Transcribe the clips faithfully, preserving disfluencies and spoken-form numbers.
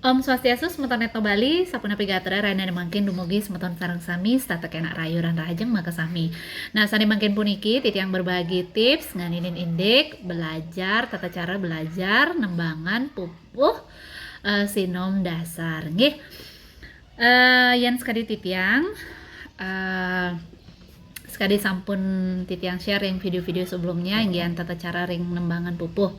Om Swastiastu, semeton Etno Bali, sapunapi gatra rahinané mangkin dumugi semeton sareng sami setata kénak rahayu lan rahajeng makasami. Nah, sané mangkin puniki titiang berbagi tips nganinin indik belajar tata cara belajar nembangan pupuh eh, sinom dasar. Nggih. Eh, yén sekadi titiang eh, sekadi sampun titiang share ring video-video sebelumnya, inggih tata cara ring nembangan pupuh.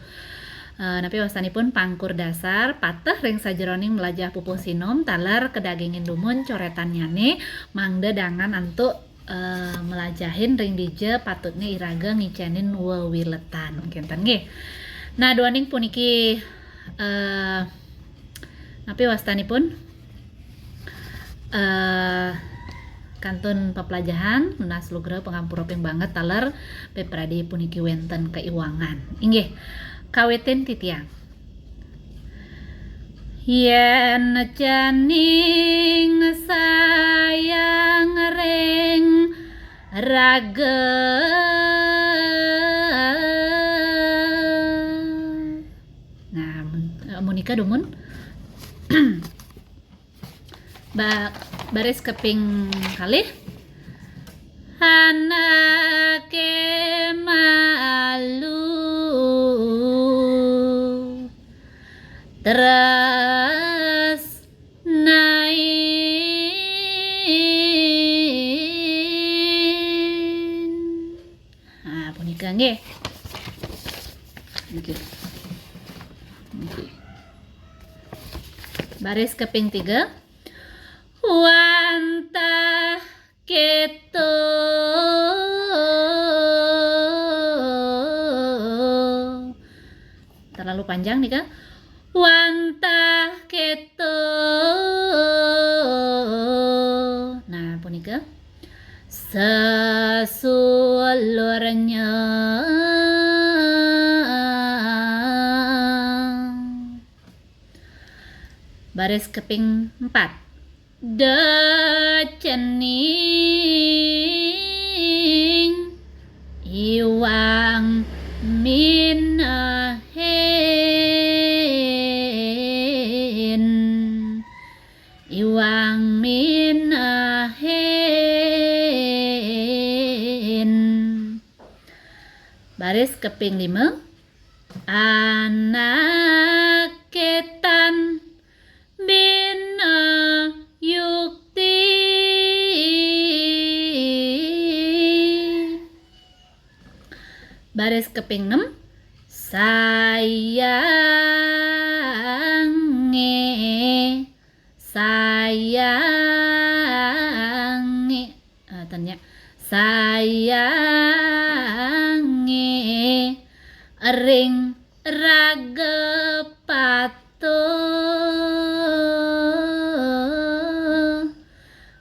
Eh, napi wastanipun pangkur dasar pateh ring sajeroning melajah pupuh sinom taler kadagingin dumun corétannyané mangda dangan antuk eh, melajahin ring dija patutné iraga ngicénin wewiletan. Kénten nggih. Nah, duaning puniki eh, napi wastanipun? Eh, kantun paplajahan, nunas lugra pangampura ping banget taler pipradi puniki wénten kaiwangan. Inggih, kawitin titiang. Yén cening sayang ring raga. Nah, mun- eh, munika dumun. Ba- baris kaping kalih. Anaké malu tresnain. Nah, punika nggih. Nggih. Nggih. Baris kaping tiga. Wantah kéto. Terlalu panjang nika. Wantah kéto. Nah, punika. Sesulurnya. Baris kaping empat. Dacening iwang minahin. Iwang minahin. Baris kaping lima. Anaké tan bina yukti. Baris kaping enam. Sayangé. Sayangé. Eh, tanya. Sayangé ring raga patuh.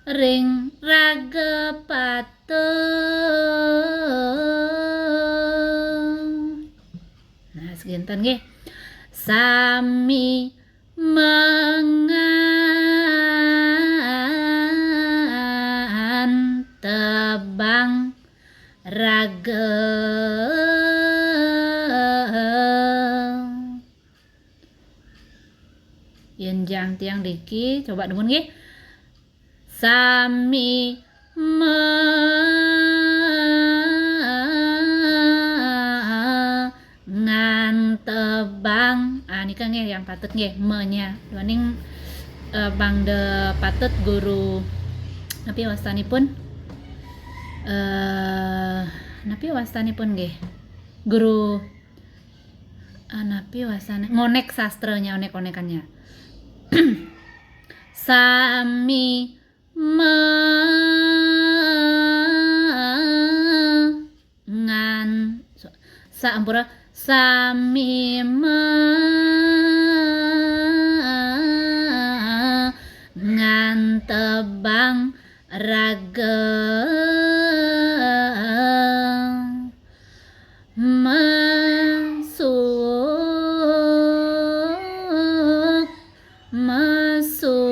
Ring raga patuh. Nah, seginten nggih. Sami mangan tebang raga. Yén jang tiang driki, coba dumun nggih. Sami mangan tebang. Ah, nika nggih yang patut nggih, menya. Duaning eh, mangda patut guru, napi wastanipun? Eh, napi wastanipun nggih? Guru, eh, napi wastane? Ngonek sastranya, onek-onekannya. Sami mangan. Sa-, sa-, ampura. Sami mangan tebang raga. Masuk, masuk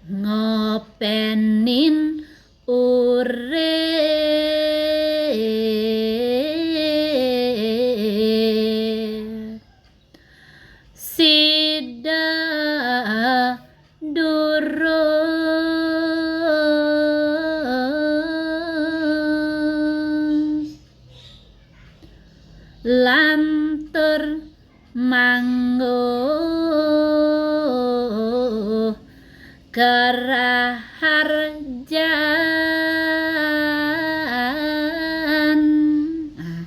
ngopenin urip. Ida durus lantur manggo keraharjan. Nah,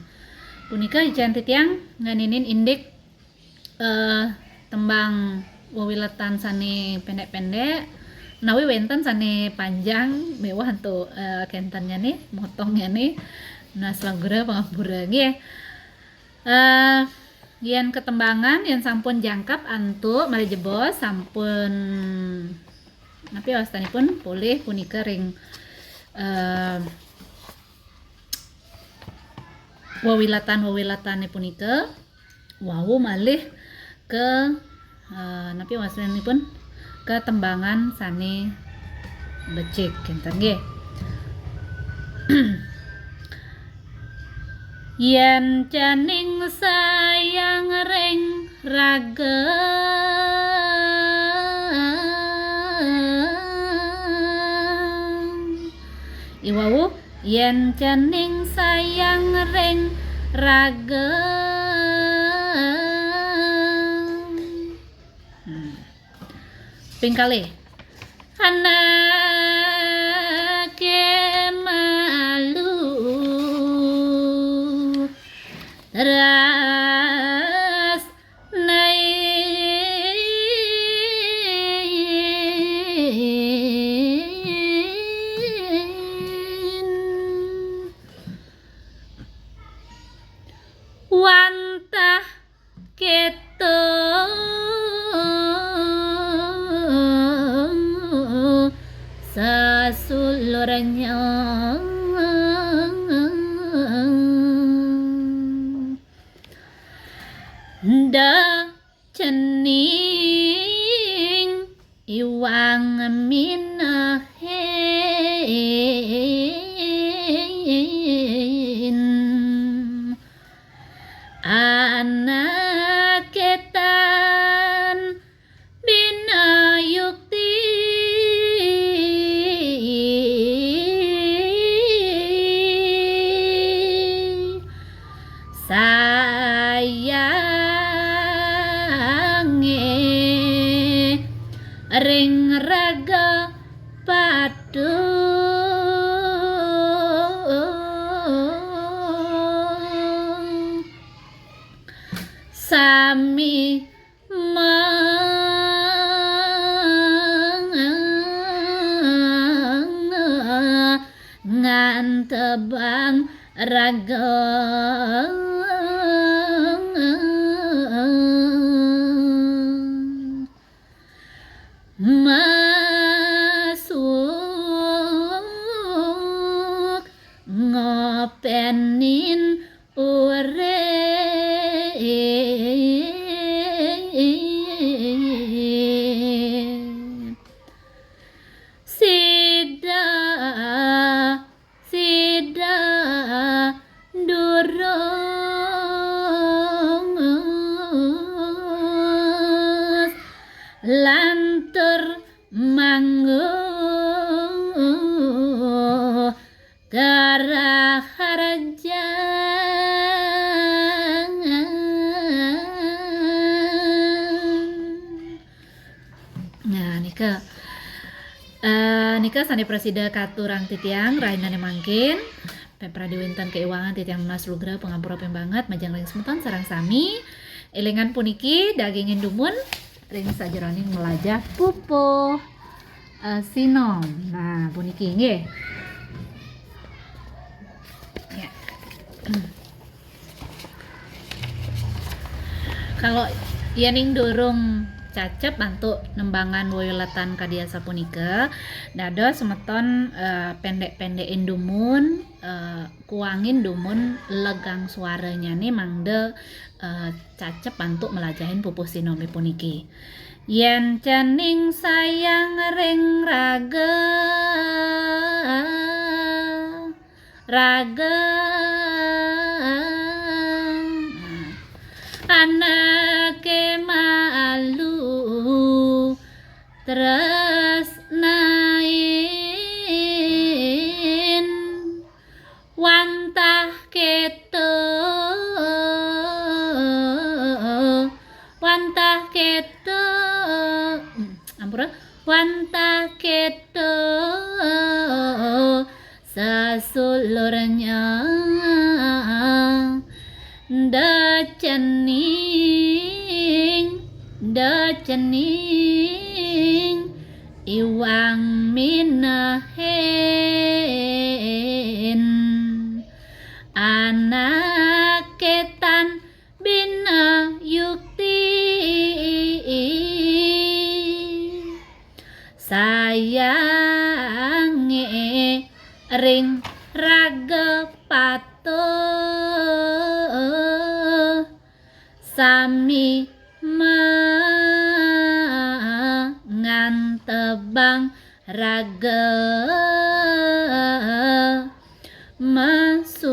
punika ican titiang nganinin indik eh, tembang wewiletan sane pendek-pendek, menawi wenten sane panjang, mewah antuk eh, kenten nyane, motong nyane, nunas lugra pangampura nggih. Eh, yen ketembangan, yen sampun jangkep antuk malih jebos, sampun napi wastanipun polih punika ring eh, wewiletan-wewiletane punika wau malih ke eh, napi wastanipun ketembangan sane becik kenten nggih. Yen cening sayang ring raga, iwau yen cening sayang ring raga. Hmm. Ping kalih. Anake malu ras nain wantah keto sasulurnya. Nda cening iwang minahin. Anak ketan bina yukti sayange ring raga patuh. Sami mangantebang raga. Masuk ngopenin urip. Sida, sida durus lantur manggo keraharjan. Nah, nika eh, nika sane prasida katurang titiang rainane mangkin. Pepradi wenten keiwangan titiang nunas lugra pangampura ping banget majeng ring semeton sareng sami. Elingan puniki dagingin dumun ring sajeroning melajah pupuh eh, sinom. Nah, puniki nggih. Ya. Kalau yening durung cacep antuk nembangan wewiletan kadi asapunika, dados semeton eh, pendek-pendekin dumun, eh, kuangin dumun legang suaranyane mangda eh, cacep antuk melajahin pupuh sinome puniki. Yen cening sayang ring raga, raga anake malu tresnain wantah keto, wantah keto, hmm, ampura, wantah keto sesulurnya, da cening, da cening iwang minahen, anak ketan bina yukti, sayange ring raga patuh, sami mangantebang raga, masuk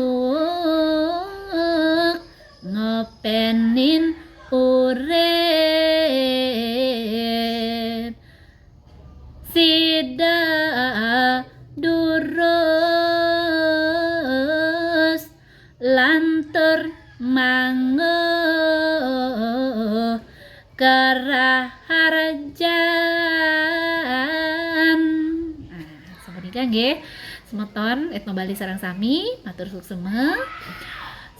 ngopenin urip. Sida durus lantur mangguh keraharjan. Nah, sapunika nggih, semeton Etno Bali sareng sami, matur suksema.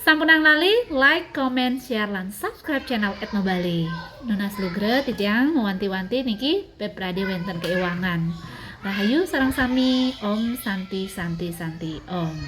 Sampunang lali like, comment, share, lan subscribe channel Etno Bali. Nunas lugra titiang mewanti-wanti niki pepradé wénten keiwangan. Rahayu sareng sami, Om Santi Santi Santi Om.